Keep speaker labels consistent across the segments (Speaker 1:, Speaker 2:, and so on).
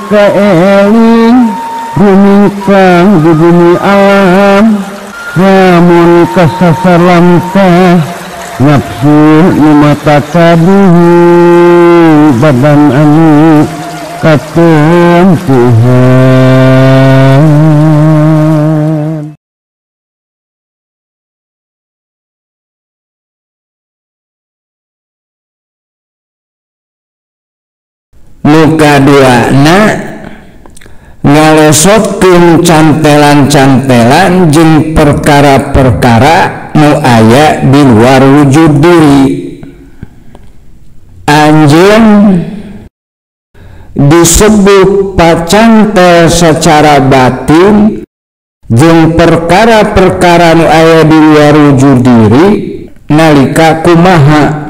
Speaker 1: kaeling rumingkang di bumi alam lamun kasasar lamtah nafsu nu mata kaduhu badan anu katempuhan.
Speaker 2: Nu kaduana ngalesotkeun cantelan-cantelan jeung perkara-perkara nu aya di luar wujud diri. Anjeun disebut pacantel secara batin jeung perkara-perkara nu aya di luar wujud diri nalika kumaha.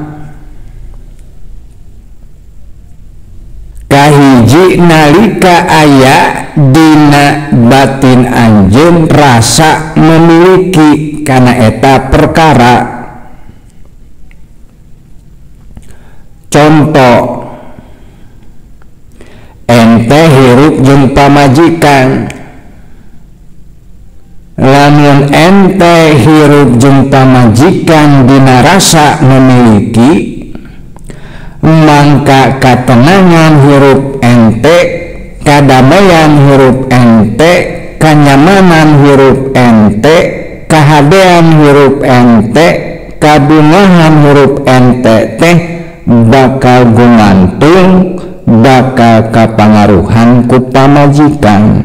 Speaker 2: Kahiji nalika aya dina batin anjeun rasa memiliki kana eta perkara. Contoh, ente hirup jeung pamajikan. Lamun ente hirup jeung pamajikan dina rasa memiliki, mangka katenangan hirup ente, kadamaian hirup ente, kanyamanan hirup ente, kahadean hirup ente, kabungahan hirup ente teh bakal gumantung, bakal kapangaruhan ku pamajikan.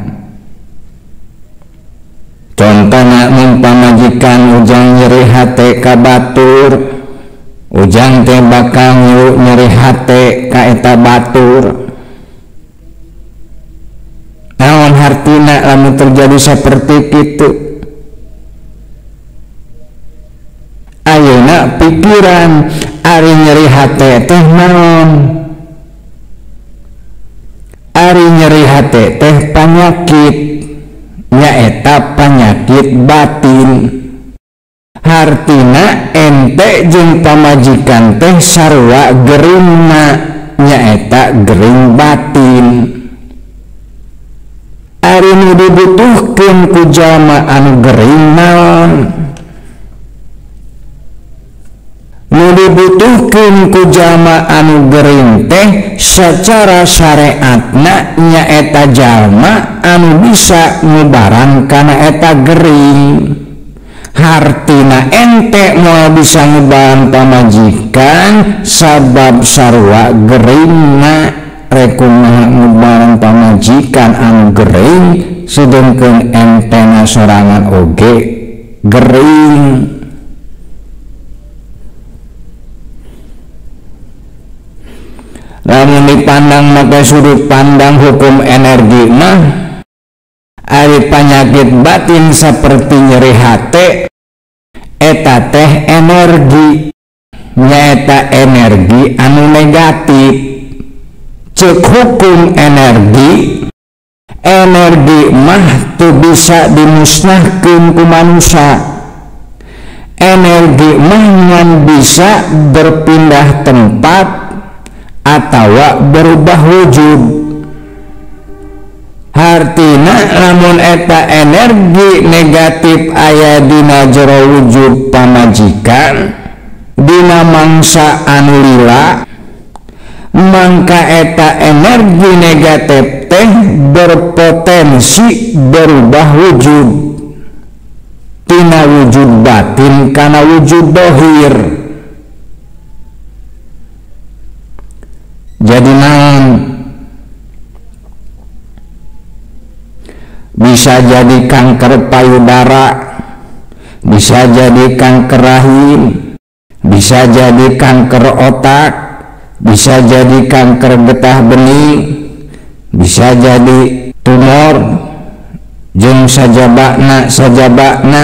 Speaker 2: Contohna mun pamajikan ujang nyeri hate ka batur, ujang teh bakal ngilu nyeri hate ka eta batur. Naon hartina lamun terjadi seperti kitu? Ayeuna pikiran ari nyeri hate teh naon? Ari nyeri hate teh panyakit, nyaeta panyakit batin. Hartina ente jeung pamajikan teh sarua geringna, nyaeta gering batin. Ari nu dibutuhkeun ku jalma anu gering naon? Nu dibutuhkeun ku jalma anu gering teh secara syariatna nyaeta jalma anu bisa ngubaran kana eta gering. Hartina ente moal bisa ngubaran pamajikan sabab sarua geringna. Rek kumaha ngubaran pamajikan anu gering sedengkeun entena sorangan oge gering. Lamun dipandang maka sudut pandang hukum energi mah ari panyakit batin seperti nyeri hate eta teh energi, nyaeta energi anu negatif. Cek hukum energi, energi mah teu bisa dimusnahkeun ku manusia. Energi mah ngan bisa berpindah tempat atawa berubah wujud. Hartina lamun eta energi negatif aya dina jero wujud pamajikan, dina mangsa anu lila, mangka eta energi negatif teh berpotensi berubah wujud tina wujud batin kana wujud dohir. Jadi naon? Bisa jadi kanker payudara, bisa jadi kanker rahim, bisa jadi kanker otak, bisa jadi kanker getah bening, bisa jadi tumor, jeung sajabakna sajabakna,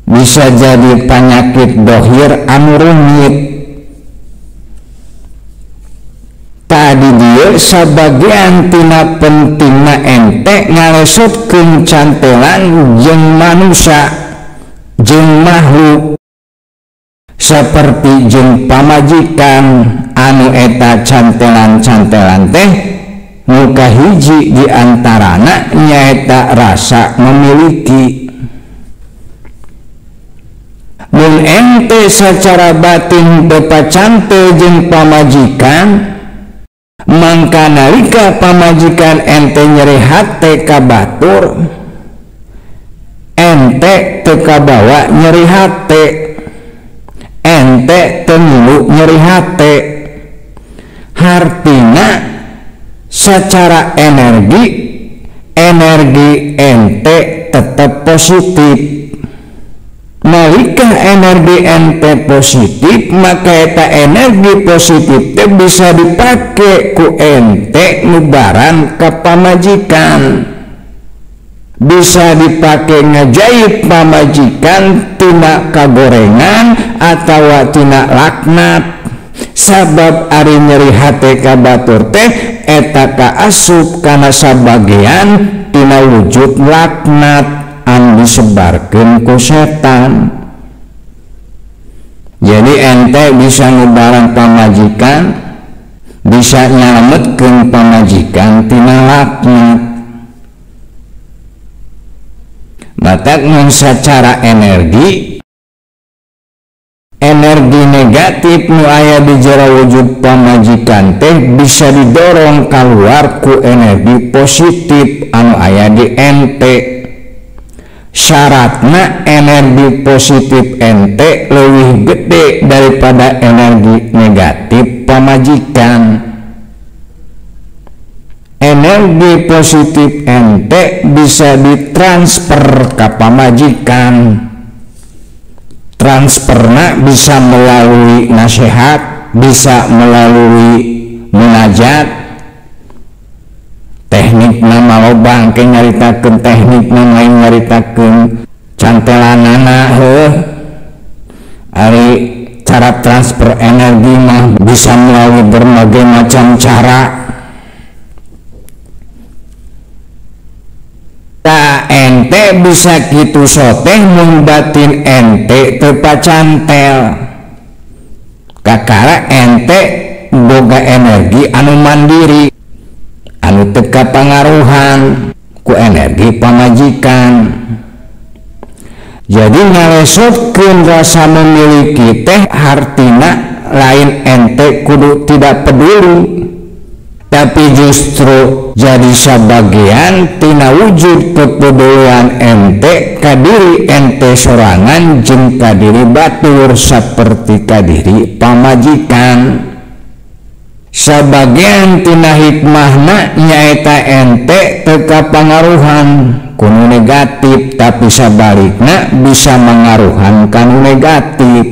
Speaker 2: bisa jadi penyakit dohir anu rumit. Tadi dia sabagian tina pentingna ente ngalesotkeun cantelan jeung manusia jeung makhluk seperti jeung pamajikan anu eta cantelan-cantelan teh Nu kahiji di antarana nyaeta rasa memiliki. Mun ente secara batin teu pacante jeung pamajikan, mangka nalika pamajikan ente nyeri hate ka batur, ente teu kabawa nyeri hate, ente teu ngilu nyeri hate. Hartina secara energi, energi ente tetap positif. Nalika energi ente positif, maka eta energi positif teh bisa dipake ku ente ngubaran ka pamajikan, bisa dipake ngajait pamajikan tina kagorengan atawa tina laknat. Sabab ari nyeri hate ka batur teh eta kaasup kana sabagean tina wujud laknat anu disebarkeun ku setan. Jadi ente bisa ngubaran pamajikan, bisa nyalametkeun pamajikan tina laknat. Matak mun secara energi, energi negatif nu aya di jero wujud pamajikan teh bisa didorong keluar ku energi positif anu aya di ente. Syaratna energi positif ente leuwih gede daripada energi negatif pamajikan. Energi positif ente bisa ditransfer ke pamajikan. Transferna bisa melalui nasihat, bisa melalui munajat. Teknik nama lobang ke nyaritakeun teknik nama lain nyaritakeun cantelanana heuh. Ari cara transfer energi mah bisa melalui berbagai macam cara. Ta ente bisa kitu soteh mun batin ente teu pacantel. Kakara ente boga energi anu mandiri, anu teu kapangaruhan ku energi pamajikan. Jadi ngalesotkeun rasa memiliki teh hartina lain ente kudu tidak peduli, tapi justru jadi sabagian tina wujud kepedulian ente ka diri ente sorangan jeung ka diri batur saperti ka diri pamajikan. Sabagian tina hikmahna nyaeta ente teu kapangaruhan ku nu negatif, tapi sabalikna bisa mangaruhan ka nu negatif.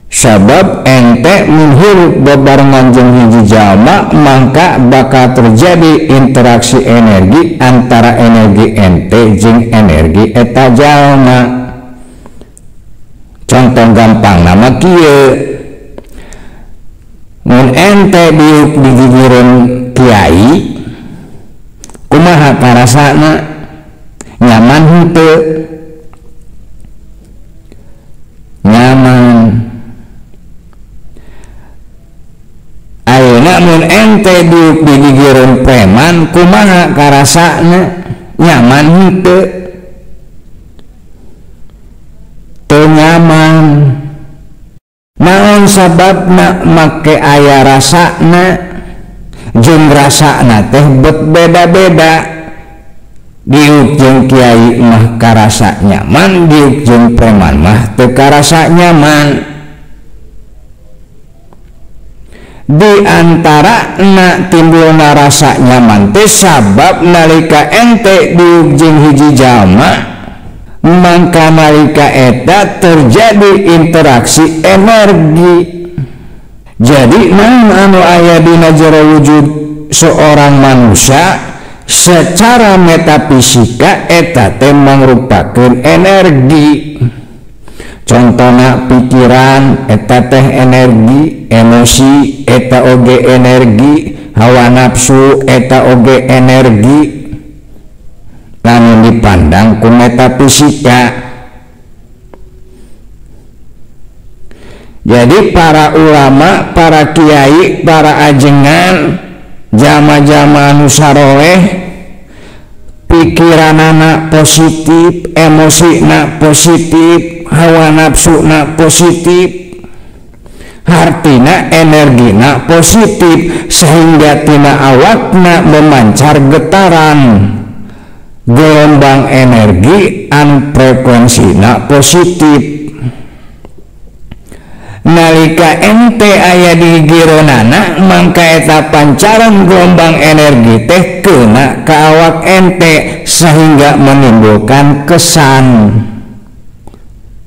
Speaker 2: Sabab ente mun hirup bebarengan jeung hiji jalma, mangka bakal terjadi interaksi energi antara energi ente jeung energi eta jalma. Contoh gampang nama kieu, mun ente diuk digigireun kiai, kumaha karasana? Nyaman henteu? Nyaman. Ayeuna mun ente diuk digigireun preman, kumaha karasana? Nyaman henteu? Teu nyaman. Naon sababna make aya rasana jeung rasana teh bet beda-beda. Diuk jeung kiai mah karasa nyaman, diuk jeung preman mah teu karasa nyaman. Di antara na timbulna rasa nyaman teh sabab nalika ente diuk jeung hiji jalma, mangka nalika eta terjadi interaksi energi. Jadi naon anu aya dina jero wujud seorang manusia secara metafisika eta teh mangrupakeun energi. Contohna pikiran eta teh energi, emosi eta oge energi, hawa nafsu eta oge energi. Lamun dipandang ku metafisika. Jadi para ulama, para kiai, para ajengan Jama-jama anu saroleh, pikiranana positif, emosina positif, hawa nafsuna positif, hartina energina positif, sehingga tina awakna memancar getaran gelombang energi anu frekuensina positif. Nalika ente aya di gironana mangka eta pancaran gelombang energi teh kena ka awak ente sehingga menimbulkan kesan.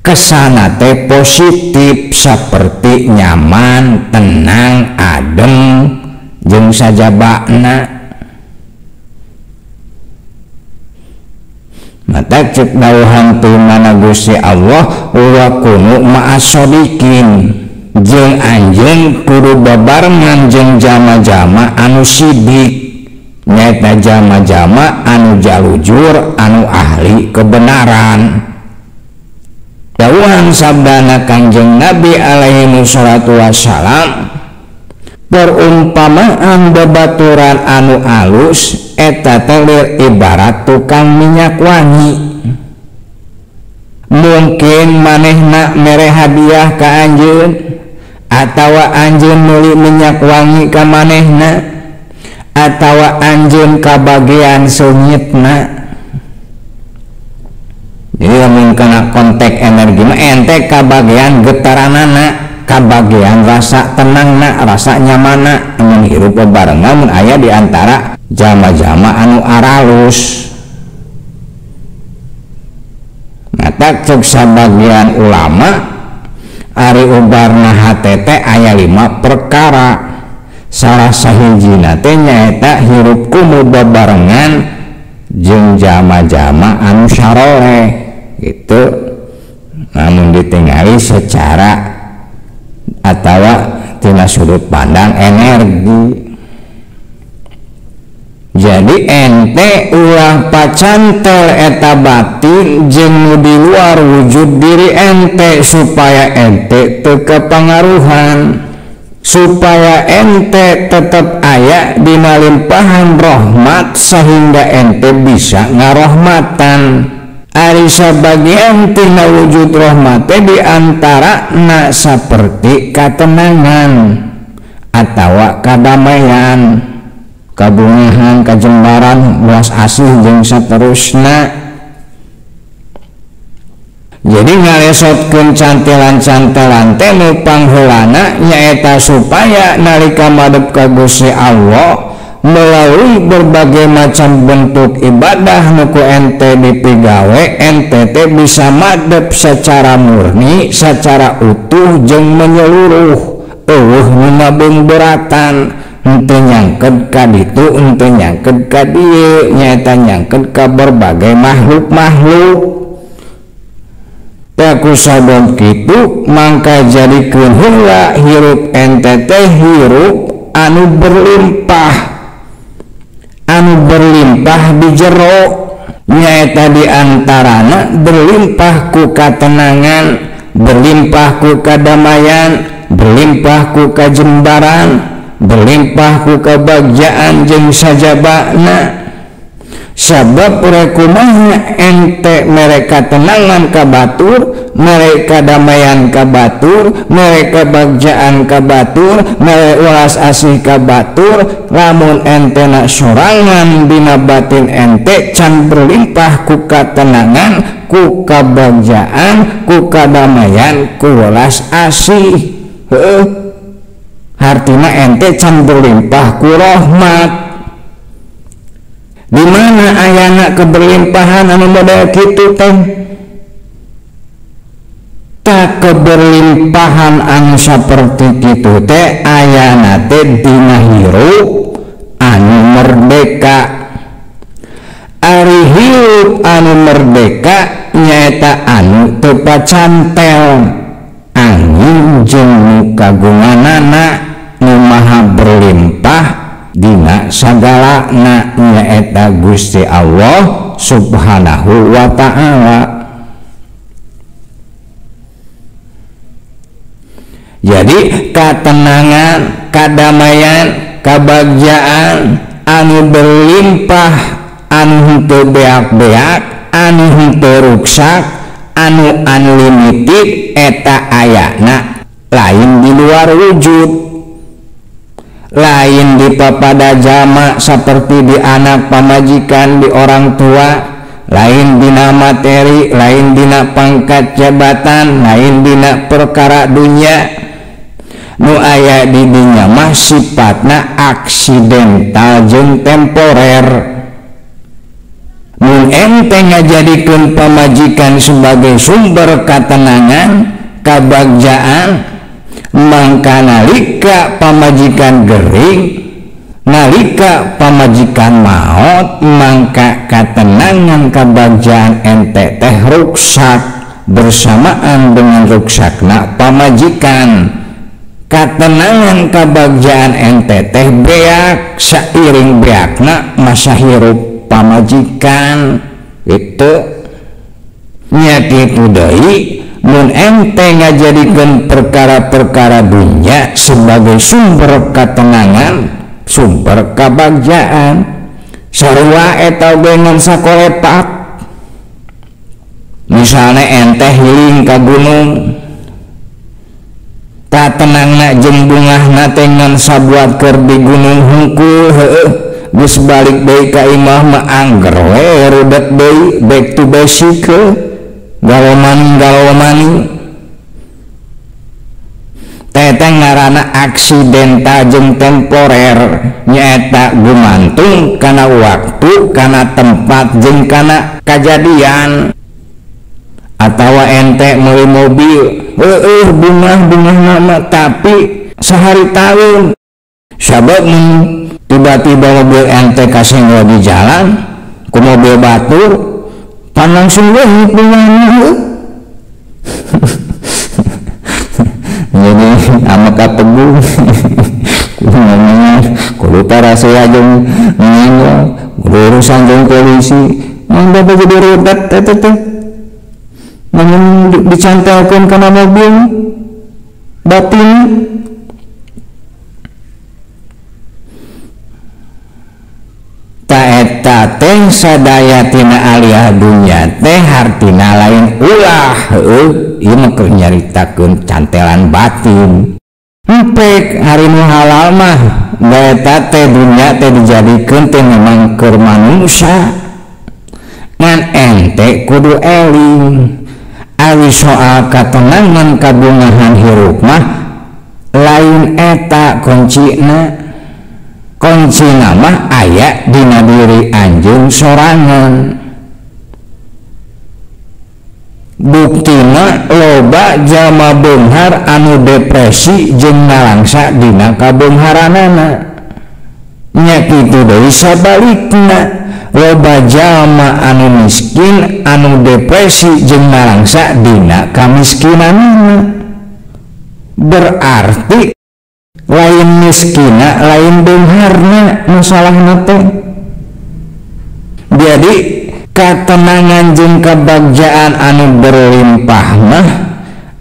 Speaker 2: Kesana teh positif seperti nyaman, tenang, adem, jeung sajabana. Mata cek dawuhan tina Gusti Allah wa kunu ma'as shodiqin, jeung anjeun kudu babarengan jeung jama-jama anu sidik, nyaeta jama-jama anu jalujur, anu ahli kebenaran. Dawuhan sabdana Kangjeng Nabi alaihi salatu wassalam, perumpamaan babaturan anu alus eta teh ibarat tukang minyak wangi. Mungkin manehna mere hadiah ka anjeun atawa anjeun meuli minyak wangi ka manehna atawa anjeun kabagian seungitna. Jadi lamun kana kontak energi mah ente kabagian getaranana, kabagian rasa tenangna, rasa nyamanna mun hirup bebarengan mun aya di antara jama-jama anu aralus. Mata cek sabagian ulama ari ubarna hate teh aya 5 perkara. Salah sahijina teh nyaeta hirup kudu bebarengan jeung jama-jama anu saroleh gitu. Namun ditingali secara atawa tina sudut pandang energi. Jadi ente ulah pacantel eta batin jeung nu di luar wujud diri ente supaya ente teu kepengaruhan, supaya ente tetep aya dina limpahan rahmat sehingga ente bisa ngarohmatan. Ari sabagian tina wujud rahmat teh di antarana saperti katenangan atawa kadamaian, kabungahan, kajembaran, belas asih jeung saterusna. Jadi ngalesotkeun cantelan-cantelan teh nu pangheulana nyaeta supaya nalika madep ka Gusti Allah melalui berbagai macam bentuk ibadah nu ku ente dipigawe, ente teh bisa madep secara murni, secara utuh jeung menyeluruh, eueuh nu ngabeungbeuratan, henteu nyangked ka ditu, henteu nyangked ka dieu, nyaeta nyangked ka berbagai makhluk-makhluk. Teh ku sabab kitu mangka jadikeun heula hirup ente teh hirup anu berlimpah, anu berlimpah di jero, nyaeta di antarana berlimpah ku katenangan, berlimpah ku kadamaian, berlimpah ku kajembaran, berlimpah ku kebagjaan jeung sajabana. Sabab rekumaha ente mereka tenangan ka batur, mereka damaian ka batur, mereka bagjaan ka batur, mereka welas asih ka batur, lamun ente na sorangan dina batin ente can berlimpah ku katenangan, ku kabagjaan, ku kadamaian, ku welas asih. Heuh, hartina ente can berlimpah ku rahmat. Di mana ayana keberlimpahan anu model kitu teh? Tak keberlimpahan anu saperti kitu teh ayana teh dina hirup anu merdeka. Ari hirup anu merdeka nyaeta anu teu pacantel angin jeung nu kagunganana nu maha berlimpah dina sagalana nyaeta Gusti Allah Subhanahu wa ta'ala. Jadi katenangan, kadamaian, kabagjaan anu berlimpah, anu henteu beak-beak, anu henteu ruksak, anu unlimited eta ayana lain di luar wujud, lain di papada jama seperti di anak pamajikan, di orang tua, lain dina materi, lain dina pangkat jabatan, lain dina perkara dunia. Nu aya di dinya mah sifatna aksidental jeung temporer. Mun ente ngajadikeun pamajikan sebagai sumber katenangan, kabagjaan, mangka nalika pamajikan gering, nalika pamajikan maot, mangka katenangan kabagjaan ente teh ruksak bersamaan dengan ruksakna pamajikan. Katenangan kabagjaan ente teh beak seiring beakna masa hirup pamajikan. Itu nya kitu deui mun ente ngajadikeun perkara-perkara dunya sebagai sumber ketenangan, sumber kebagjaan, sarua eta oge ngan sakolepak. Misalnya ente healing ka gunung, katenangna jeung bungahna teh ngan sabuat keur di gunung hungkul, heueuh geus balik deui ka imah mah angger we rudet deui, back to basic, galau maning. Teh ngaranna aksidental jeung temporer, nyaeta gumantung kana waktu, kana tempat jeung kana kajadian. Atawa ente meuli mobil, heueuh bungah-bungah nama tapi sehari tahun sabab tiba-tiba mobil ente kasenggol di jalan ku mobil batur, pan langsung leungit bungahna. Jadi amek kategung kudu tarasea jeung nyenggol, kudu urusan jeung polisi, mun bapak jadi rudet eta teh. Namun dicantelkan karena mobil batin. Taeta teh sadaya tina aliyah dunya teh hartina lain ulah, heueuh ieu mah keur nyaritakeun cantelan batin. Empek hari nu halal mah eta teh dunya teh dijadikeun teh memang keur manusia. Ngan ente kudu eling ari soal katenangan kabungahan hirup mah lain eta kuncina. Kuncina mah aya dina diri anjeun sorangan. Buktina loba jalma beunghar anu depresi jeung nalangsa dina kabeungharanana. Nya kitu deui sabalikna, loba jalma anu miskin anu depresi jeung nalangsa dina kamiskinanana. Berarti lain miskina lain beungharna masalahna teh. Jadi katenangan jeung kebagjaan anu berlimpah mah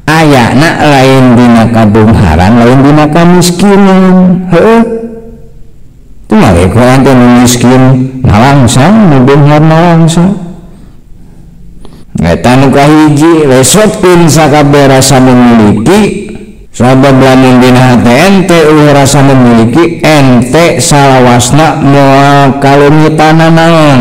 Speaker 2: ayana lain dina kabeungharan, lain dina kamiskinan. Heueuh tinggal ku ente nu miskin nalangsa, nu beunghar nalangsa. Eta nu kahiji lesotkeun sakabeh rasa memiliki. Sabab lamun dina hate ente eueuh rasa memiliki, ente salawasna moal kaleungitan naon.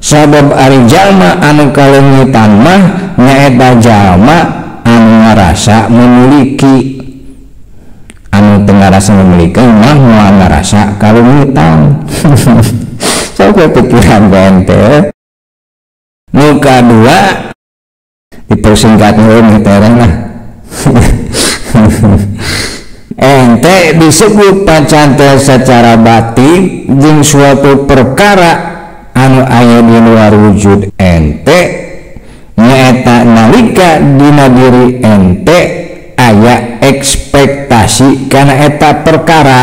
Speaker 2: Sabab ari jalma anu kaleungitan mah nyaeta jalma anu ngarasa memiliki. Anu teu ngarasa memiliki mah moal ngarasa kaleungitan. Sok pikiran ente. Nu kadua dipersingkat heula tereng lah. Ente disebut pacantel secara batin jeung suatu perkara anu aya di luar wujud ente, nyaeta nalika dina diri ente aya ekspektasi kana eta perkara.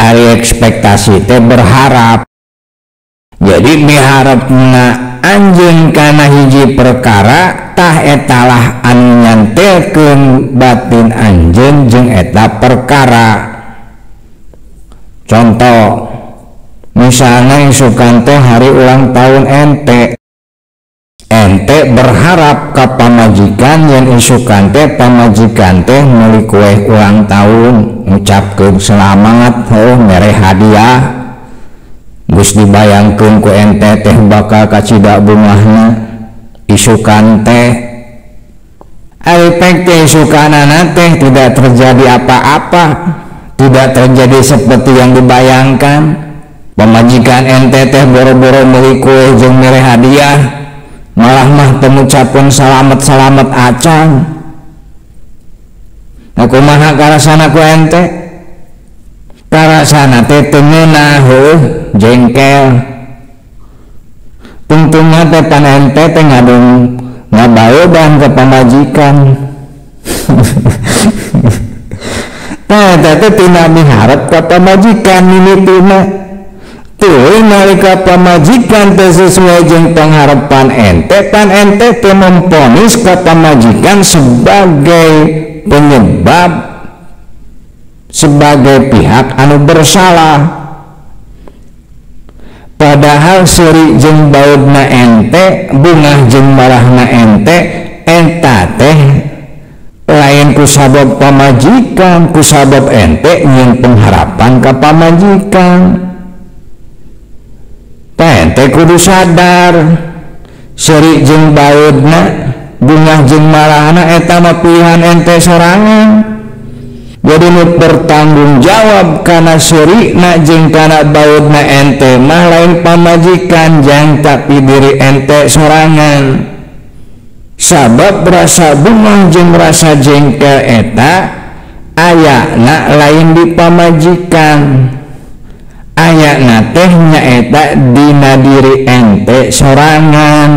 Speaker 2: Ari ekspektasi teh berharap. Jadi miharepna anjeun kana hiji perkara, tah etalah anu nyantelkeun batin anjeun jeung eta perkara. Contoh misalnya isukan teh hari ulang tahun ente, ente berharap ka pamajikan yang isukan teh pamajikan teh meuli kue ulang tahun, ngucapkeun selamat, heuh mere hadiah. Geus dibayangkeun ku ente teh bakal kacida bungahna isukan teh. Ari pek teh isukanana teh tidak terjadi apa-apa, tidak terjadi seperti yang dibayangkan. Pamajikan ente teh boro-boro meuli kue jeung mere hadiah, malah mah pengucapan salamet-salamet acan. Nah kumaha karasana ku ente? Karasana teh teu ngeunah, heuh, jengkel. Tungtungna teh pan ente teh ngadung ngabaeudan ke pamajikan. Tah eta teh tina miharep ka pamajikan mimitina. Tuluy nalika pamajikan teh sesuai jeung pengharapan ente, pan ente teh memponis ka pamajikan sebagai penyebab, sebagai pihak anu bersalah. Padahal seuri jeung baudna ente, bungah jeung marahna ente, eta teh lain kusabab pamajikan, kusabab ente nyieun pengharapan ka pamajikan. Ente kudu sadar seuri jeung baudna, bungah jeung marahna eta mah pilihan ente sorangan. Jadi nu bertanggung jawab kana seurina jeung kana baudna ente mah lain pamajikan jang tapi diri ente sorangan. Sabab rasa bungah jeung rasa jengkel eta ayana lain di pamajikan, ayana teh nyaeta dina diri ente sorangan.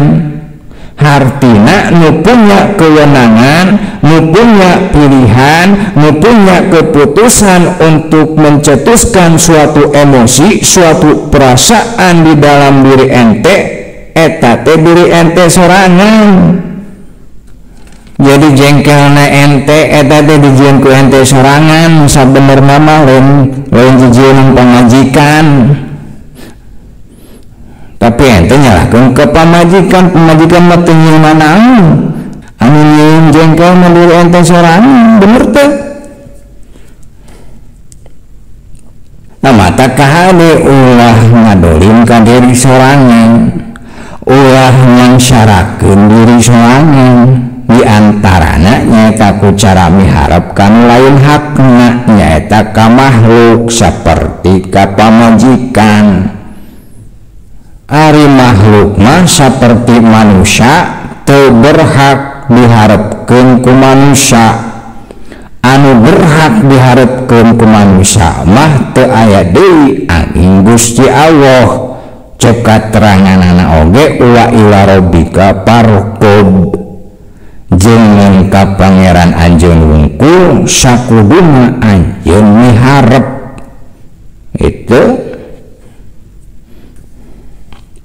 Speaker 2: Hartina nu punya kewenangan, nu punya pilihan, nu punya keputusan untuk mencetuskan suatu emosi, suatu perasaan di dalam diri ente, eta teh diri ente sorangan. Jadi jengkelna ente eta teh dijieun ku ente sorangan, sabenerna mah lain dijieun pamajikan. Tapi ente nyalahkeun ke pamajikan, pamajikan mah teu nyieun naon. Anu nyieun jengkel mah diri ente sorangan, bener teh? Nah mata kahade ulah ngadolim ka diri sorangan, ulah nyangsarakeun diri sorangan. Di antarana nyaeta ku cara miharep kanu lain hakna, nyaeta ka makhluk saperti ka pamajikan. Ari makhluk mah saperti manusia teu berhak diharepkeun ku manusia. Anu berhak diharepkeun ku manusia mah teu aya deui angin Gusti Allah. Cek kateranganana oge wa ila rabbika farqub, jeung ka pangeran anjeun wungkul sakuduna anjeun miharep. Itu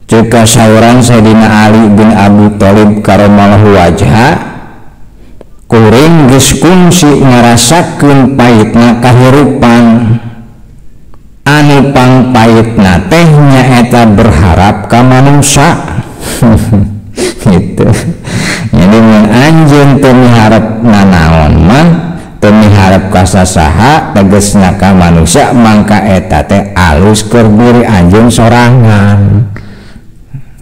Speaker 2: cek kasauran Sayyidina Ali bin Abi Thalib karamallahu wajha, kuring geus kungsi ngarasakeun pahitna kahirupan. Anu pangpahitna teh nyaeta berharap ka manusia. Gitu. Jadi mun anjeun teu miharep nanaon mah, teu miharep ka sasaha, tegesna ka manusia, mangka eta teh alus keur diri anjeun sorangan.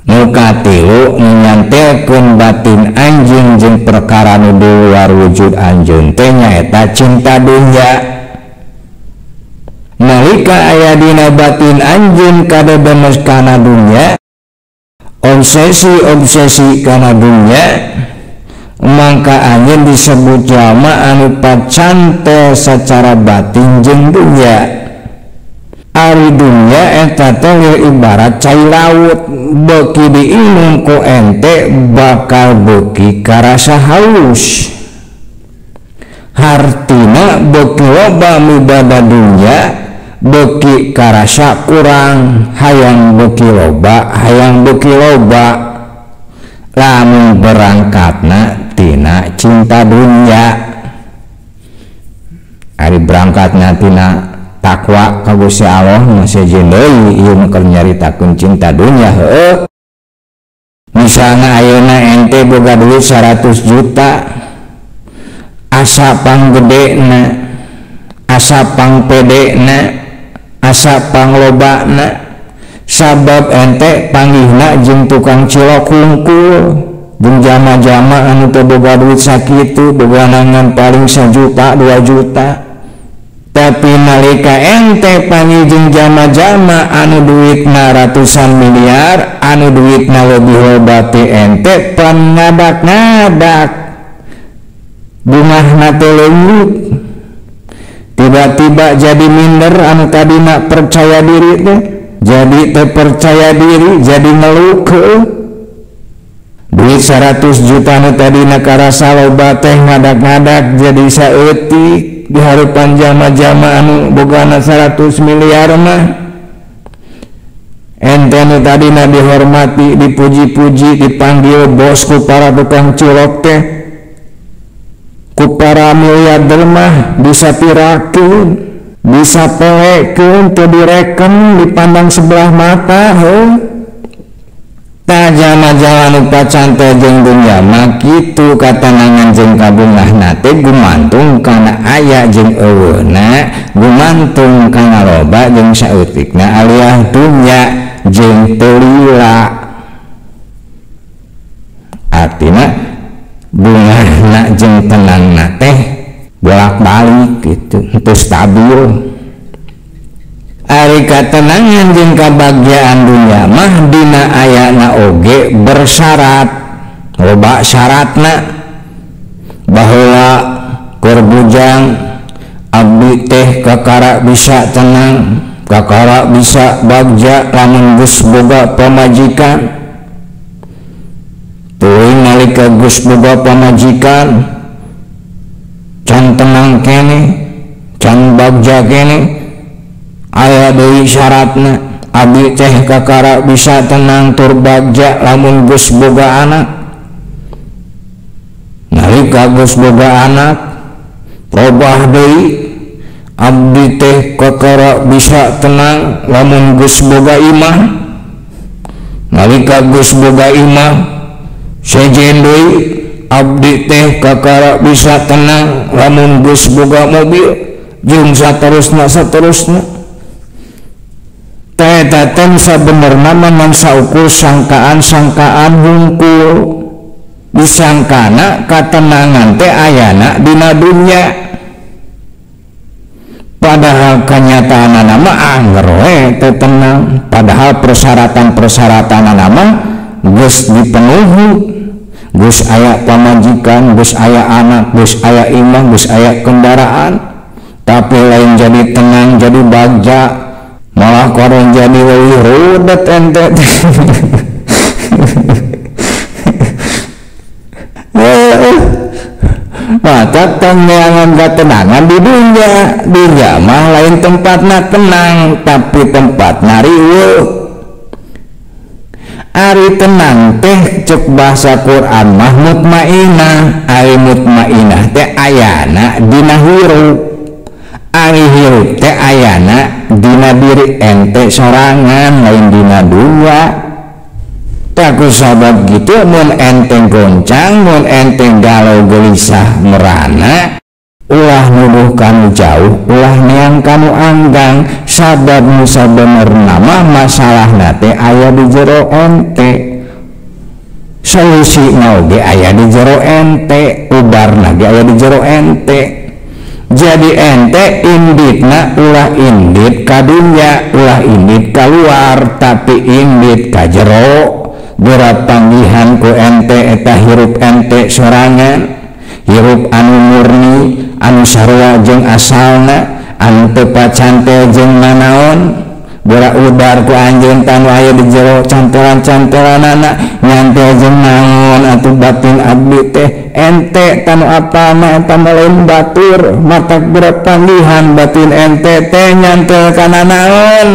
Speaker 2: Nu katilu nyantelkeun batin anjeun jeung perkara nu di luar wujud anjeun teh nyaeta cinta dunya. Nalika aya dina batin anjeun kadebemes kana dunya, obsesi-obsesi kana dunya, mangka anjeun disebut jalma anu pacante secara batin jeung dunya. Ari dunya eta teh ibarat cai laut, beuki diinum ku ente bakal beuki karasa haus. Hartina beuki loba mibada dunya, beuki karasa kurang, hayang beuki loba, hayang beuki loba. Lamun berangkatna tina cinta dunya. Ari berangkatna tina Takwa ka Gusti Allah mah sejen deui ieu mah keur nyaritakeun cinta dunya heueuh. Misalna ayeuna ente boga duit 100 juta, asa panggedena, asa pangpedena, asa panglobana, sabab ente panggihna jeung tukang cilok hungkul, jeung jama-jama anu teu boga duit sakitu, bogana ngan paling 1 juta 2 juta. Tapi nalika ente panggih jeung jama-jama anu duitna ratusan miliar, anu duitna leuwih loba ti ente, pan ngadak-ngadak bungahna teh leungit. Tiba-tiba jadi minder anu tadina percaya diri teh, jadi teu percaya diri, jadi ngeluh. Duit 100 juta anu tadina karasa loba teh ngadak-ngadak jadi saeutik di hareupan jama-jama anu bogana 100 miliar mah. Ente anu tadina dihormati, dipuji-puji, dipanggil bos ku para tukang cilok teh, ku para miliarder mah bisa pirakeun, bisa poekeun, teu direken, dipandang sebelah mata heuh. Tah jama-jama nu pacantel jeung dunya mah kitu katanangan jeung kabungahna teh gumantung kana aya jeung euweuhna, gumantung kana loba jeung saeutikna aliah dunya jeung teu lila. Artina bungahna jeung tenangna teh bolak-balik gitu, teu stabil. Ari katenangan jeung kabagjaan dunya mah dina ayana oge bersyarat, loba syaratna. Baheula keur bujang abdi teh kakara bisa tenang, kakara bisa bagja lamun geus boga pamajikan. Teuing nalika geus boga pamajikan can tenang keneh, can bagja keneh. Aya deui syaratna, abdi teh kakara bisa tenang tur bagja lamun geus boga anak. Nalika geus boga anak robah deui, abdi teh kakara bisa tenang lamun geus boga imah. Nalika geus boga imah sejen deui, abdi teh kakara bisa tenang lamun geus boga mobil, jeung saterusna saterusna. Eta teh sabenerna mah ngan saukur sangkaan-sangkaan hungkul. Disangkana katenangan teh ayana dina dunya, padahal kanyataanana mah angger we teu tenang. Padahal persyaratan-persyaratanana mah geus dipenuhi, geus aya pamajikan, geus aya anak, geus aya imah, geus aya kendaraan, tapi lain jadi tenang, jadi bagja, malah koron jadi leuwih rudet ente. Maka tong neangan katenangan di dunia. Dunia mah lain tempatna tenang, tapi tempatna riweuh. Ari tenang teh cek bahasa Quran mah mutmainah. Ari mutmainah teh ayana dina hirup. Ari hirup teh ayana dina diri ente sorangan, lain dina dunya. Ku sabab gitu mun ente goncang, mun ente galau gelisah merana, ulah nuduh kanu jauh, ulah neang kanu anggang, sabab nu sabenerna mah masalahna teh aya di jero ente, solusina oge aya di jero ente, ubarna ge aya di jero ente. Jadi ente inditna ulah indit ka dunya, ulah indit kaluar, tapi indit ka jero. Berat panggihan ku ente eta hirup ente sorangan, hirup anu murni, anu sarua jeung asalna, anu teu pacantel jeung nanaon. Berat udar ku anjeun tanu aya di jero cantelan-cantelanana, nyantel jeung naon atuh batin abdi teh ente tanu apana eta mah lain batur, matak berat panggihan batin ente teh nyantel kana naon.